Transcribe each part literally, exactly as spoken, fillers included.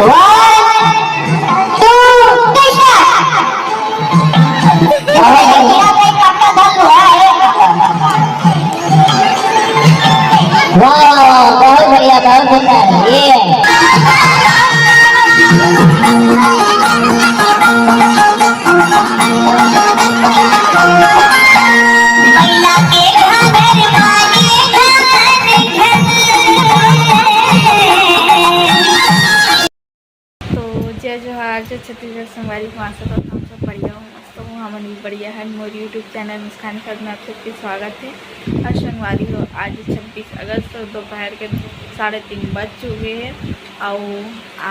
One, two, action! वाह, बहुत बढ़िया, बहुत सुंदर। ये तो जय जोहार, जय छत्तीसगढ़ संगवारी हो। आशा करत हँव सब बढ़िया हो, मस्त हो। हमन भी बढ़िया हन। मोर YouTube चैनल मुस्कान खर्च में आप सबके स्वागत हे। अउ संगवारी हो, आज छब्बीस अगस्त, दोपहर के साढ़े तीन बज चुके हे। अउ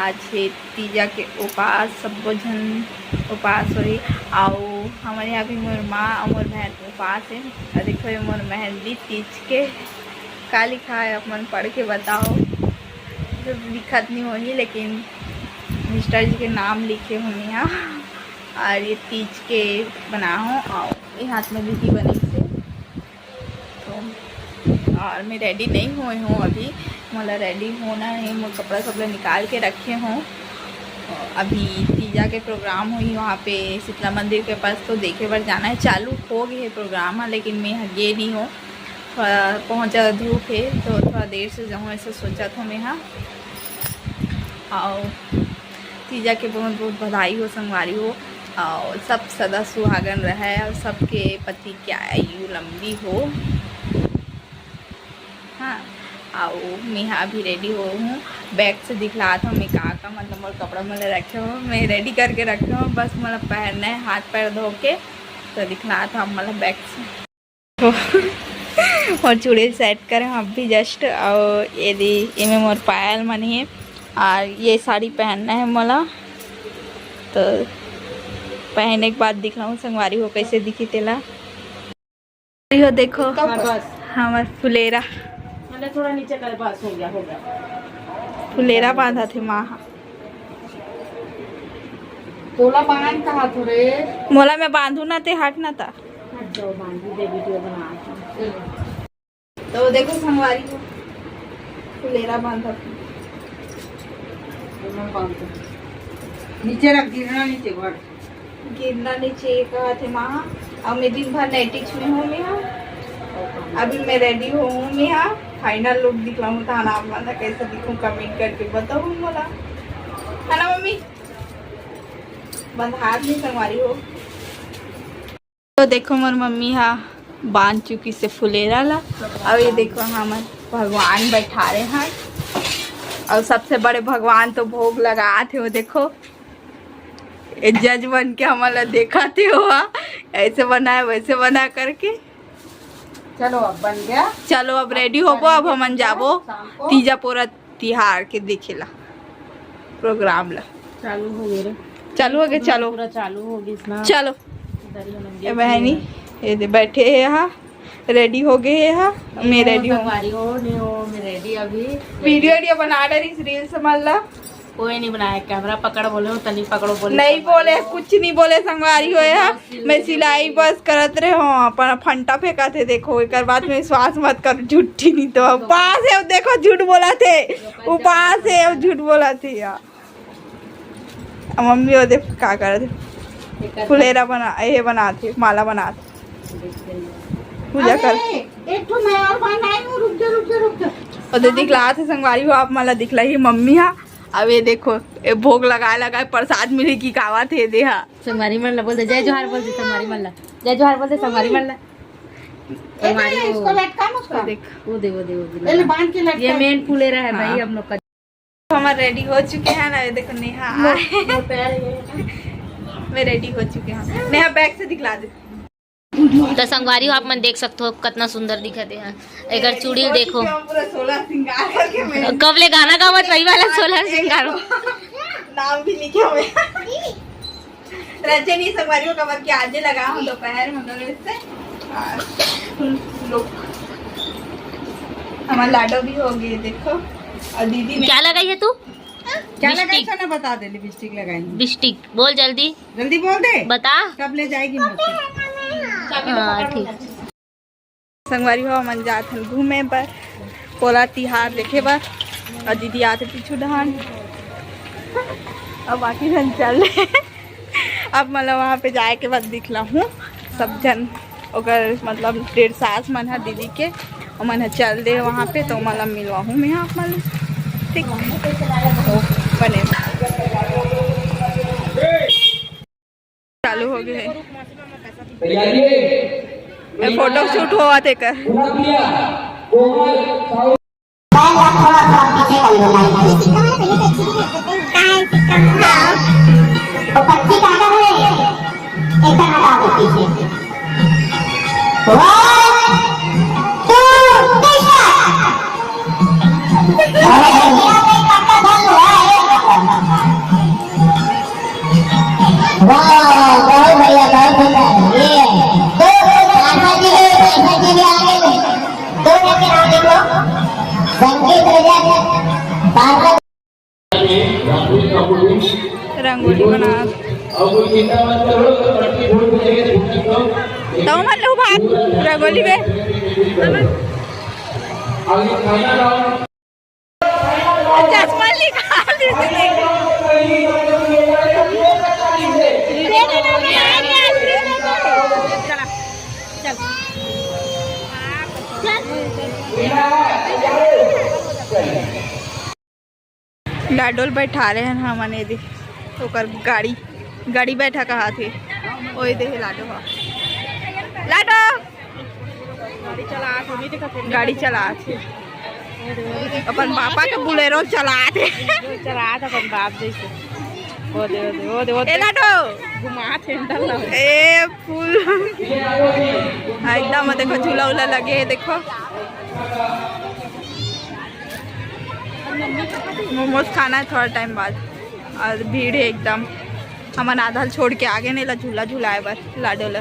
आज हे तीजा के उपास, सब्बो झन उपास होही। अउ हमर यहाँ भी मोर माँ अउ मोर बहन उपास हे। अउ देखो, ये मोर मेहंदी तीज के का लिखा है, आप मन पढ़ के बताओ। जो लिखत नहीं होही, लेकिन मिस्टर जी के नाम लिखे हों यहाँ। अउ ये तीज के बना हो, अउ ये हाथ में भी बने से। तो अउ मैं रेडी नहीं होए हों अभी, मोला रेडी होना है। मोर कपड़ा सपड़ा निकाल के रखे हों। अभी तीजा के प्रोग्राम होही वहाँ पे शीतला मंदिर के पास, तो देखे बर जाना है। चालू हो गए है प्रोग्राम ह, लेकिन मैं ह गे नहीं हों। थोड़ा पहुँचा धूप है, तो थोड़ा देर से जाऊँ, ऐसा सोचत हों मैं ह। अउ तीजा के बहुत बहुत बधाई हो संगवारी हो, अउ सब सदा सुहागन रहे, अउ सबके पति के आयु लंबी हो। हाँ, अउ मैं ह अभी रेडी हो हूँ। बैक से दिखलात हों मैं का का, मतलब, मोर कपड़ा मन ल रखे हों, मैं रेडी करके रखे हों, बस मोला पहनना है, हाथ पैर धो के। तो दिखलात हों, मतलब, बैक से। और चूड़ी सेट करे हों अभी जस्ट। अउ ये दे, एमे मोर पायल मन हे, अउ ये साड़ी पहनना है मोला। तो पहने के बाद दिखलाऊँ संगवारी हो, कैसे दिखी तेला। हो देखो, हाँ, बस। हमर फुलेरा। मैंने थोड़ा नीचे कर, बस, हो गया, हो गया। फुलेरा बांधत हे माँ ह। तोला बांध कहा थोड़े। मोला मैं बांधू ना, ते हट ना ता। हट जाओ, बांधी दे, वीडियो बना के। तो देखो संगवारी हो, फुलेरा बांधत हे। नीचे रख, गिरना नीचे, बड़। गिरना नहीं चाहिए कहत हे माँ। अउ मैं दिन भर नाइटीच में हों मैं ह। अभी मैं रेडी होऊँ मैं ह। फाइनल लुक दिखलाऊँ तो आप मन ला कैसा दिखूँ, कमेंट करके बताओ मोला, है ना मम्मी? बंधात नहीं संगवारी हो। तो देखो, मोर मम्मी ह बांध चुकी से फुलेरा ला। अउ ये देखो, हमर भगवान बैठारे हैं। अउ सबसे बड़े भगवान तो भोग लगात हे, वो देखो। ये जज बन के हमन ला देखत हे, वो ऐसे बनाए, वैसे बनाए करके। चलो, अब बन गया। चलो, अब रेडी होबो, अब हमन जाबो शाम को। तीजा पोरा तिहार के देखे ला, प्रोग्राम ला। चालू हो गए रे। चालू हो गए, चलो। पूरा चालू हो गई इसना। चलो। इधर ही हम लोग ए देख बहनी, लिए। ये दे बैठे हे यहाँ, रेडी हो गए हे यहाँ। मैं रेडी हूँ। संगवारी हो, नहीं हो, मैं रेडी अभी। वीडियो, वीडियो बना डरिस, रील्स मन ला। कोई नहीं बनाया, कैमरा पकड़ बोले हो, तनी पकड़ो बोले नहीं संगवारी बोले, हो। कुछ नहीं बोले संगवारी हो यहाँ। मैं सिलाई बस करत रहे हों, अपन फंटा फेंकत हे। देखो, एकर बात में विश्वास मत कर, झूठी नहीं तो। उपास हे, देखो, झूठ बोलत हे, उपास हे, झूठ बोलत हे यार। अब मम्मी वो देख का करत हे, फुलेरा बना, ये बनात हे, माला बनात हे। पूजा कर। अरे, एक ठो मैं और बनाई हूँ, रुक जा, रुक जा, रुक जा। और दे दिखलात हे संगवारी हो, आप मन ला दिखलाही मम्मी हा। अब ये देखो, ये भोग लगाए लगाए प्रसाद मिली की कावत हे दे हा। संगवारी मन ला बोल दे, जय जोहार बोल दे संगवारी मन ला। जय जोहार बोल दे संगवारी मन ला। ए, संगवारी नहीं, हो। इसको लटका मत कर। देख। वो दे, वो दे, वो दे। ये ले, बांध के लटका। ये मेन फुलेरा है भाई, हाँ। हम लोग का। तो हमारे रेडी हो चुके हैं ना, ये देखो नेहा। मैं रेडी हो चुके हैं। नेहा, बैक से दिखला दे। तो संगवारी हो, आप मन देख सकते हो कितना सुंदर दिखत हे। एकर चूड़ी देखो। पूरा सोलह श्रृंगार करके मैं कब ले गाना गावत वही वाला सोलह श्रृंगार। नाम भी लिखे हुए। रजनी संगवारी हो, कबर के आजे लगा हम दोपहर में दोनों से। और फुल लुक। हमारा लाडो भी हो गए, देखो। और दीदी ने क्या लगाई है तू? क्या लगाई? लिपस्टिक। ना बता दे, लिपस्टिक लगाई। लिपस्टिक बोल जल्दी। जल्दी बोल दे। बता। कब ले जाएगी मौसी? हाँ, ठीक। संगवारी हो, हमन जात हन घूमे बर, पोला तिहार देखे बर, और दीदी आथे पीछू डहान। अब बाकी झन चल ले। अब मतलब वहाँ पे जाए के बाद दिखला हूँ सब झन, ओकर मतलब डेढ़ सास मन ह दीदी के, ओमन ह चल दे वहाँ पे, तो मतलब मिलवा हूँ मैं आप मन। ठीक, तो बने चालू हो गए। ये फोटो शूट हुआ थे कर। वाह, बहुत बढ़िया, बहुत सुंदर। ये दो, दो, पार्षद जी भी, पार्षद जी भी आ गए। दो लेके आ देखो। संगीत रजत, पार्षद। रंगोली बना। तो मतलब भाग रंगोली में। चश्मा निकाल दीजिए। चला, चल। चल। लाडो ल बैठा रहे हैं हमन एदे, ओकर गाड़ी, गाड़ी बैठा कहा थे, ओए दे लाडो हा। लाडो! गाड़ी चलात हे। अपन पापा के बुलेरो चलात हे। चलात अपन बाप जैसे। ओ दे, ओ दे, ओ दे, ओ दे। ए लाडो। घुमात हे, डर लग। ए फूल। हाँ, एकदम देखो झूला उला लगे हे, देखो। मोमोज खाना है थोड़ा टाइम बाद, और भीड़ है एकदम। हमन आधा ल छोड़ के आगे नहीं ला झूला झुलाए बर लाडो ला।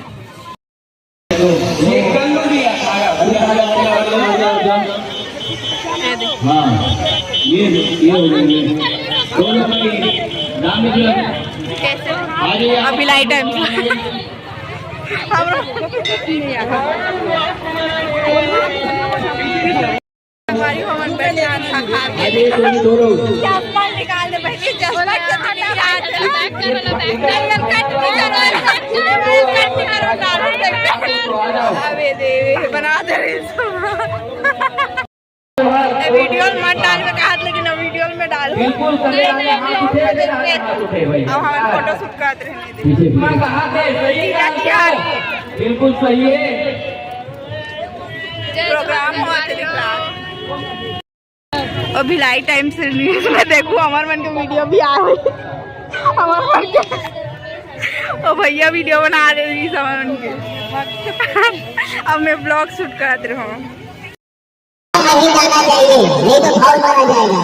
ये देख। हाँ, ये, ये हो गया। कैसे? अभी लाइट टाइम। हम लोग हमारी हमन बैठे हैं, खा खा के। अरे, तुम दो लोग। चप्पल निकाल दे, बहन, चश्मा के तो नहीं याद है। नंबर कट भी करो, कट भी करो, कट भी करो, डालो, देखो। अबे देवे, बना दे रहे हैं सब। ये वीडियो में मत डाल, मैं कहा, लेकिन अब वीडियो में डाल। बिल्कुल, सही बात है, हाथ उठे, हाथ उठे, भाई। अब हमारे फोटो शूट करते रहने दे। पीछे, पीछे। क्या, क्या? बिल्कुल सही है। प्रोग्राम हुआ थे दिखला। अभी लाइट टाइम से न्यूज में देखो, हमारे मन के वीडियो भी आ रही, हमारे मन के, ओ भैया वीडियो बना रहे हैं हमारे मन के। अब मैं ब्लॉग शूट करत रहूँ। आगे जाना चाहिए, नहीं तो फाउल माना जाएगा।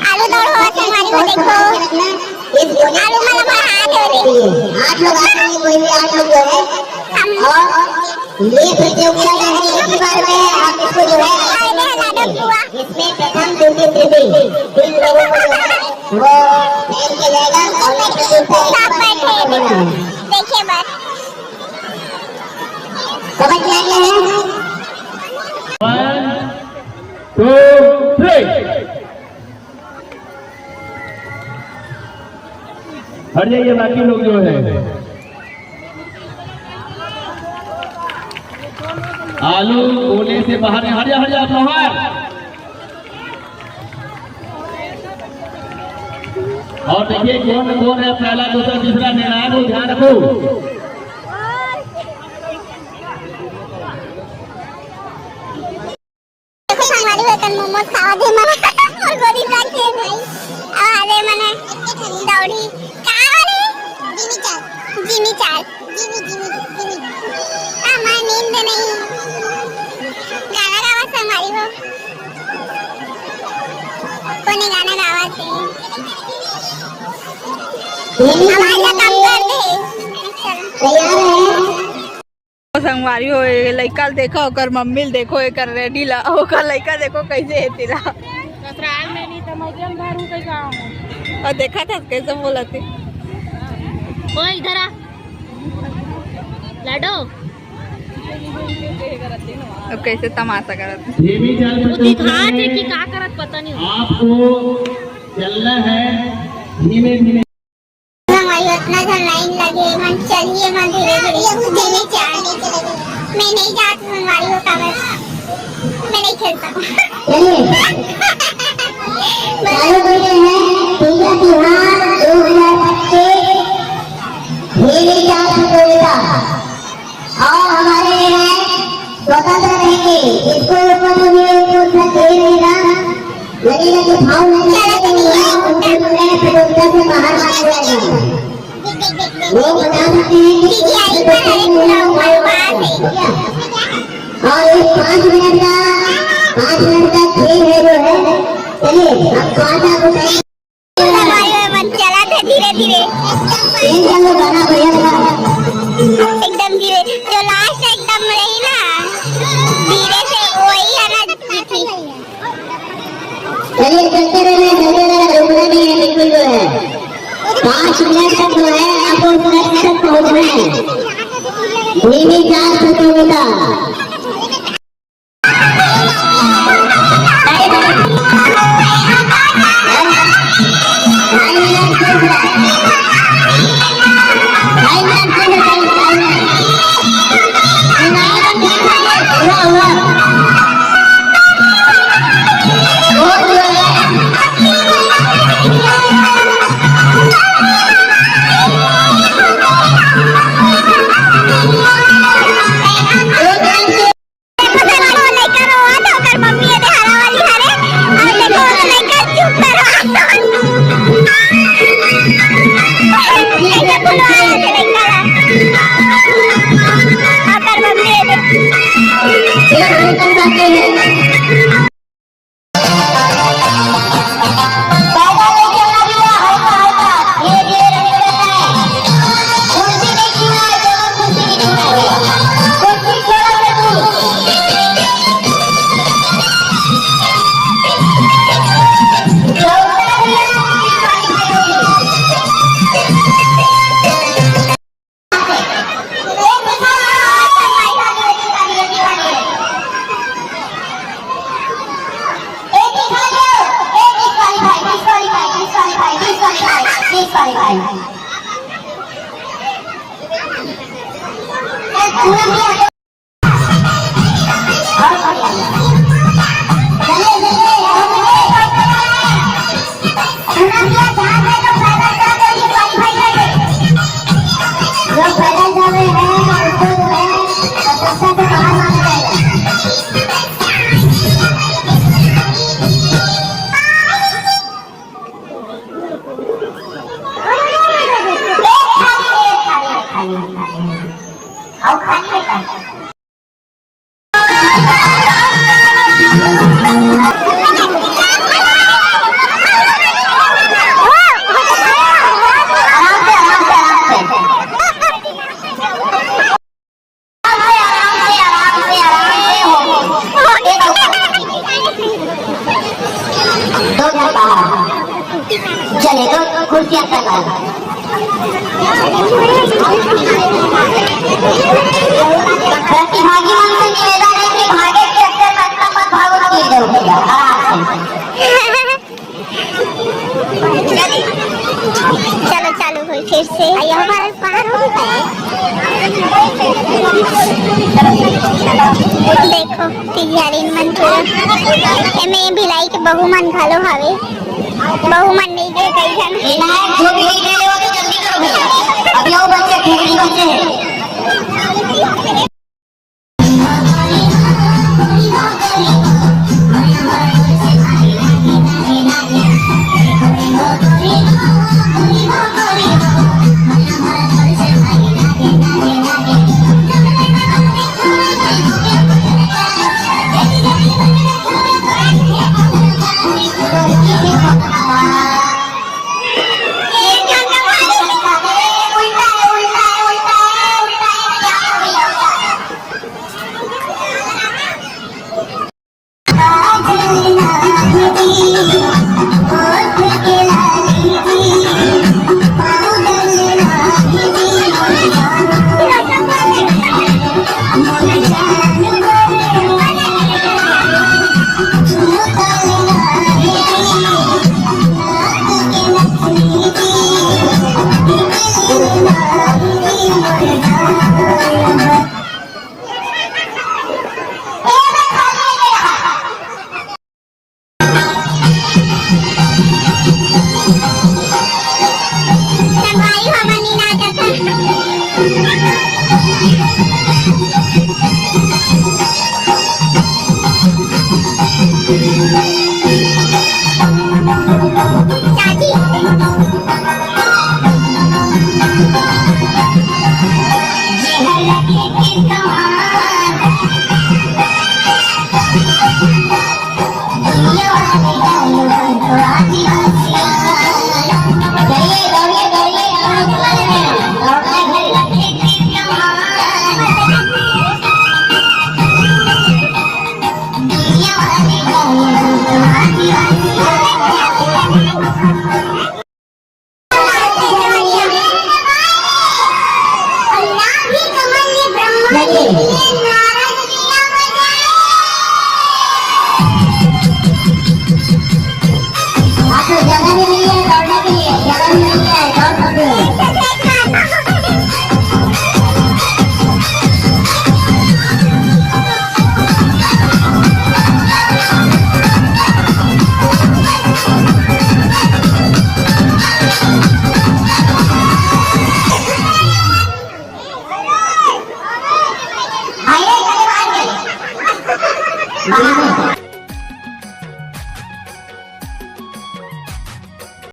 आलू दौड़ हो, संगवारी हो, देखो। आलू माला मार हाथ हो रे। आठ लोग आ रहे हैं, कोई भी आठ लोग जो है। हम और ये प्रतियोगिता जो है, एक ही बार में आप इसको जो है, इसमें प्रथम, द्वितीय, तृतीय, जिन लोगों को जो है, वो पहन के जाएगा और ये प्रतियोगिता एक बार में होना है। देखिए बस। समझ में आ गया है? One, two, three। हट जाइए, बाकी लोग जो है, आलू गोले से बाहर है। हट जा, हट जा, बाहर। और देखिए, कौन कौन है, पहला, दूसरा, तीसरा, निर्णायक हो, ध्यान रखो। देखो संगवारी हो, एकर मोमोज खावा दे मना। मोर गोदी में रखे भाई। अब आ दे मना दौड़ी। का वाली? जिमी चाल। जिमी चाल। जिमी, जिमी, जिमी। हमार नींद नहीं। गाना गावा संगवारी हो। कोने गाना गावा थे? आवाज ला कम कर दे। तैयार है? संगवारी हो, ये लइका ल देखो, ओकर मम्मी ल देखो, एकर रेडी ला, ओकर लइका देखो कैसे हे तेला। ससुराल में नहीं तो मैं जन भर हूँ, कैसा हूँ? और देखा था कैसे बोला थे। ओ इधर आ। लाडो। अब कैसे तमाशा करत हे। वो दिखा थे कि का करत पता नहीं। आपको चलना है। धीमे धीमे। संगवारी हो, इतना झन लाइन लगे, मन चलिए, मन धीरे धीरे, धीमे चाल। मैं नहीं जात संगवारी हो, काबर मैं नहीं खेल सकूं। चलिए, चालू करते हैं तीजा तिहार दो हजार पच्चीस, धीमे चाल प्रतियोगिता। और हमारे यहाँ स्वतंत्र रहेंगे, इसको ऊपर में भी कोई सा खेल रहेगा, लगेगा कि भाव नहीं चला तो नहीं है, ऊपर में प्रतियोगिता से बाहर माना जाएगा। वो बता सकते हैं कि कौन से प्रतियोगिता में है, और इस पाँच मिनट का, पाँच मिनट का खेल है जो है, चलिए, हम पाँच आपको टाइम। हमारे मन चला थे धीरे धीरे। एकदम गाना बढ़िया था। एकदम धीरे, जो लास्ट एकदम रही ना, धीरे से, वही है ना, जीती। चलिए, चलते रहना, चलते रहना, रुकना नहीं है बिल्कुल जो है। पाँच मिनट तक जो है, आपको उस लक्ष्य तक पहुंचना है। धीमी चाल से तो होता। वो लइका रोवत हे, ओकर मम्मी एदे हरा वाली हरे, अउ देखो, वो लइका चुप करो। लइका बोलो, आ, लइका ला। ओकर मम्मी एदे। पैदल नहीं चलना भैया, हल्का, हल्का, धीरे, धीरे नहीं चलना है। कुर्सी नहीं छूना है, टेबल कुर्सी नहीं छूना है। कुर्सी छोड़ो रे तू। छोड़ो रे तू। आराम से, आराम से, आराम से, आराम से हो। दो जन बाहर। चले, दो कुर्सियां कर लो। प्रतिभागी मन से निवेदन है कि भागे के चक्कर में मत भागो, गिर जाओ भैया, आराम से। चलो, चालू होई फिर से। आइए, हमारे बाहर हो गए। देखो, तिहारिन मन पूरा। एमे भिलाई के बहू मन घलो हावे। बहू मन नहीं गए कई झन। विनायक, जो भी नहीं गए हो तो जल्दी करो भैया। अभी वो बच्चे, खेलने बच्चे हैं।